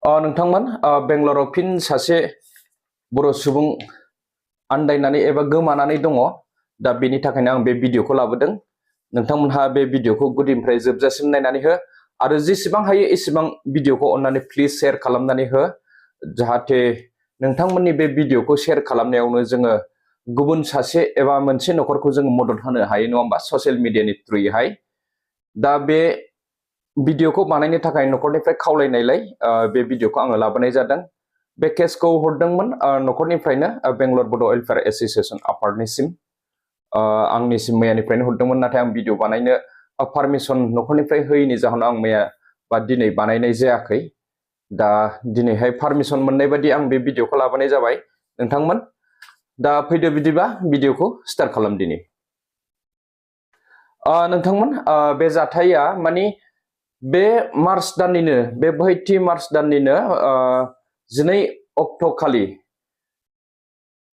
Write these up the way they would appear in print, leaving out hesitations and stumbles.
नोंथांमोन बेंगलराव फिन सासे बर' सुबुं आन्दायनानै एबा गोमानानै दङ। दा बेनि थाखायनो आं बे भिडिअखौ लाबोदों। नोंथांमोनहा बे भिडिअखौ गुदिनिफ्राय जोबजासिम नायनानै हो आरो जेसेबां हायो एसेबां भिडिअखौ अन्नानै प्लिज शेयार खालामनानै हो, जाहाथे नोंथांमोननि बे भिडिअखौ शेयार खालामनायावनो जोङो गुबुन सासे एबा मोनसे नखरखौ जोङो मदद होनो हायो, नङा होमबा, ससियेल मिडियानि थ्रुयैहाय। दा बे भिडिअखौ बानायनो थाखाय नखरनिफ्राय खावलायनायलाय बे भिडिअखौ आङो लाबोनाय जादों। बे केसखौ हरदोंमोन नखरनिफ्रायनो बेंगलर बड' वेलफेयार एस'सिएशन आफादनिसिम। आंनिसिम मैयानिफ्रायनो हरदोंमोन, नाथाय आं भिडिअ बानायनो पारमिसन नखरनिफ्राय होयैनि जाहोनाव आं मैया बा दिनै बानायनाय जायाखै। दा दिनैहाय पारमिसन मोननाय बादि आं बे भिडिअखौ लाबोनाय जाबाय नोंथांमोन। दा फैदो बिदिबा भिडिअखौ स्टार्ट खालामदिनि। नोंथांमोन बे जाथाया मानि बे मार्च दाननिनो, बे बोहैथि मार्च दाननिनो 12 अक्ट' खालि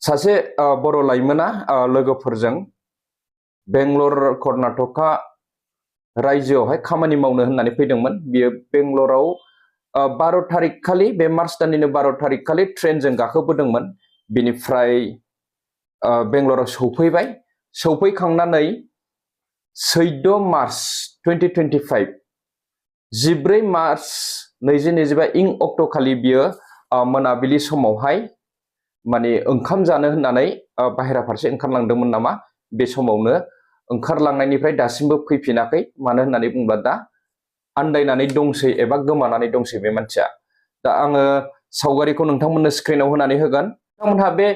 सासे बर' लाइमोना लोगोफोरजों बेंगलर कर्नाटका रायजोआवहाय खामानि मावनो होननानै फैदोंमोन। बियो बेंगलराव 12 थारिख खालि, बे मार्च दाननिनो 12 थारिख खालि ट्रेनजों गाखोबोदोंमोन। बिनिफ्राय बेंगलराव सौफैबाय। सौफैखांनानै 14 मार्च 2025 14 मार्च 2025 इं अक्ट' खालि बियो मोनाबिलि समावहाय माने ओंखाम जानो होननानै बाहेरा फारसे ओंखारलांदोंमोन नामा। बे समावनो ओंखारलांनायनिफ्राय दासिमबो फैफिनाखै। मानो होननानै बुङोब्ला दा आन्दायनानै दंसै एबा गोमानानै दंसै बे मानसिया। दा आङो सावगारिखौ नोंथांमोननो स्क्रिनाव होनानै होगोन। नोंथांमोनहा बे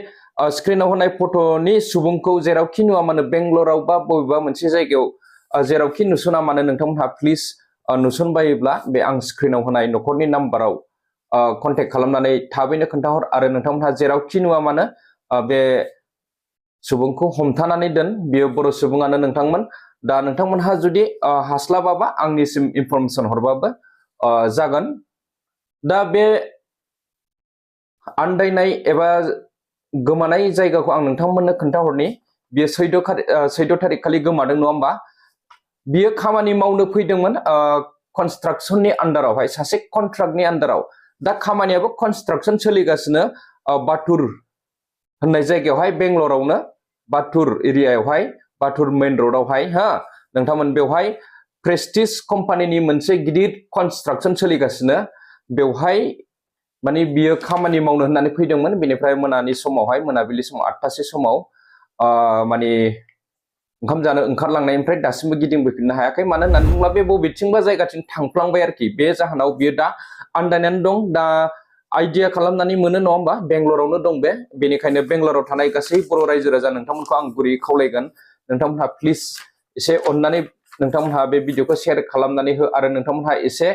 स्क्रिनाव होनाय फट'नि सुबुंखौ जेरावखि नुवा मानो, बेंगलराव बा बबेबा मोनसे जायगायाव जेरावखि नुसना मानो, नोंथांमोनहा प्लिज नुसनबायोब्ला बे आं स्क्रिनाव होनाय नखरनि नाम्बाराव कन्टेक्ट खालामनानै थाबैनो खोन्थाहर। आरो नोंथांमोनहा जेरावखि नुवा मानो बे सुबुंखौ हमथानानै दोन। बियो बर' सुबुङानो नोंथांमोन। दा नोंथांमोनहा जुदि हास्लाबाबा आंनिसिम इनफरमेसन हरबाबो जागोन। दा बे आन्दायनाय एबा गोमानाय जायगाखौ आं नोंथांमोननो खोन्थाहरनि। बियो 14 थारिख खालि गोमादों, नङा होमबा। बियो खामानि मावनो फैदोंमोन कनस्ट्राक्सननि आन्दारावहाय, सासे कन्ट्राक्टनि आन्दाराव। दा खामानियाबो कनस्ट्राक्सन सोलिगासिनो बाथुर होननाय जायगायावहाय, बेंगलरावनो बाथुर एरियायावहाय, बाथुर मेन रडावहाय। नोंथांमोन बेवहाय प्रेस्टिज कम्पानिनि मोनसे गिदिर कनस्ट्राक्सन सोलिगासिनो। बेवहाय माने बियो खामानि मावनो होननानै फैदोंमोन। बेनिफ्राय मोनानि समावहाय, मोनाबिलि समाव 8टासो समाव माने ओंखाम जानो ओंखारलांनायनिफ्राय दासिमबो गिदिंबोफिननो हायाखै। मानो होननानै बुङोब्ला बे बबेथिंबा जायगाथिं थांफ्लांबाय आरोखि। बे जाहोनाव बियो दा आन्दायनानै दं। दा आइडिया खालामनानै मोनो, नङा होमबा, बेंगलरावनो दं बे। बेनिखायनो बेंगलराव थानाय गासै बर' रायजो राजा नोंथांमोनखौ आं गुरैयै खावलायगोन, नोंथांमोनहा प्लिज एसे अननानै नोंथांमोनहा बे भिडिअखौ शेयार खालामनानै हो। आरो नोंथांमोनहा एसे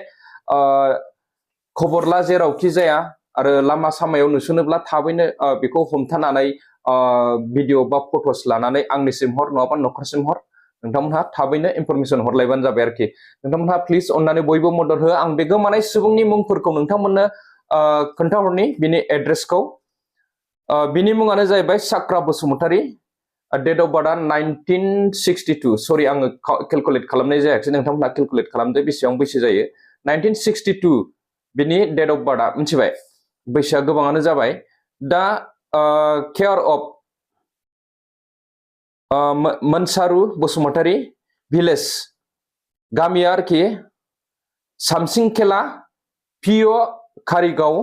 खबर ला, जेरावखि जाया। आरो लामा सामायाव नुसनोब्ला थाबैनो बेखौ हमथानानै भिडिअ बा फट'स लानानै आंनिसिम हर, नङाबा नखरसिम हर। नोंथांमोनहा थाबैनो इनफरमेसन हरलायबानो जाबाय आरोखि। नोंथांमोनहा प्लिज अननानै बयबो मदद हो। आं बे गोमानाय सुबुंनि मुंफोरखौ नोंथांमोननो खोन्थाहरनि, बिनि एड्रेसखौ। बिनि मुङानो जाहैबाय साक्रा बसुमतारी। डेट अफ बार्थआ 1962। सरि, आङो केलकुलेट खालामनाय जायाखिसै, नोंथांमोनहा केलकुलेट खालामदो बेसेबां बैसो जायो। 1962 बिनि डेट अफ बार्थआ, मिथिबाय। बैसोआ गोबाङानो जाबाय। दा care of Monsaru Basumatary, village, गामिया आरोखि Samsingkhela, PO Karigaon,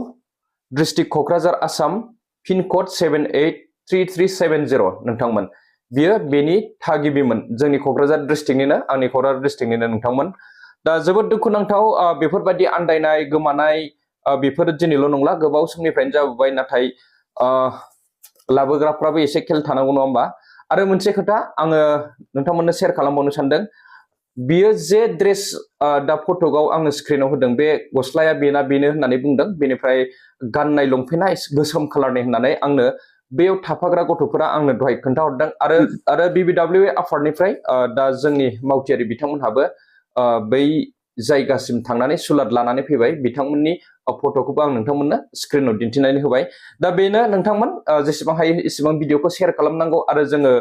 district Kokrajhar, Assam, pin code 783370। नोंथांमोन बियो बेनि थागिबिमोन, जोंनि क'क्राझार डिस्ट्रिक्टनिनो, आंनि क'क्राझार डिस्ट्रिक्टनिनो नोंथांमोन। दा जोबोद दुखुनांथाव बेफोरबायदि आन्दायनाय, गोमानाय बेफोर दिनैल' नंला, गोबाव समनिफ्रायनो जाबोबाय। नाथाय लाबोग्राफ्राबो एसे खेल थानांगौ, नङा होमबा। आरो मोनसे खोथा आङो नोंथांमोननो शेयार खालामबावनो सानदों। बियो जे ड्रेस दा फट'आव आङो स्क्रिनाव होदों, बे गस्लाया बेनो होननानै बुंदों। बेनिफ्राय गाननाय लंपेन्टआ गोसोम कालारनि होननानै आंनो बेयाव थाफाग्रा गथ'फोरा आंनो दहाय खोन्थाहरदों। आरो BBW आफादनिफ्राय दा जोंनि मावथियारि बिथांमोनहाबो बै जायगासिम थांनानै सुलाद लानानै फैबाय। बिथांमोननि फट'खौबो आं नोंथांमोननो स्क्रिनाव दिन्थिनानै होबाय। दा बेनो नोंथांमोन, जेसेबां हायो एसेबां भिडिअखौ शेयार खालामनांगौ। आरो जोङो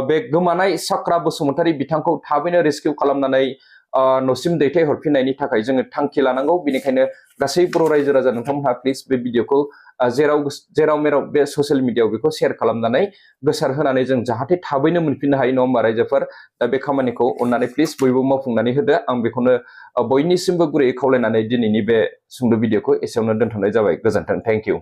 बे गोमानाय साक्रा बसुमतारी बिथांखौ थाबैनो रेस्किउ खालामनानै न'सिम दैथायहरफिननायनि थाखाय जोङो थांखि लानांगौ। बेनिखायनो गासै बर' रायजो राजा नोंथांमोनहा प्लिज बे भिडिअखौ जेराव मेराव बे ससियेल मिडियायाव बेखौ शेयार खालामनानै गोसार होनानै जों जाहाथे थाबैनो मोनफिननो हायो नङा होमबा रायजोफोर। दा बे खामानिखौ अननानै प्लिज बयबो मावफुंनानै होदो। आं बेखौनो बयनिसिमबो गुरैयै खावलायनानै दिनैनि बे सुंद' भिडिअखौ एसेयावनो दोनथ'नाय जाबाय। गोजोन्थों। Thank you.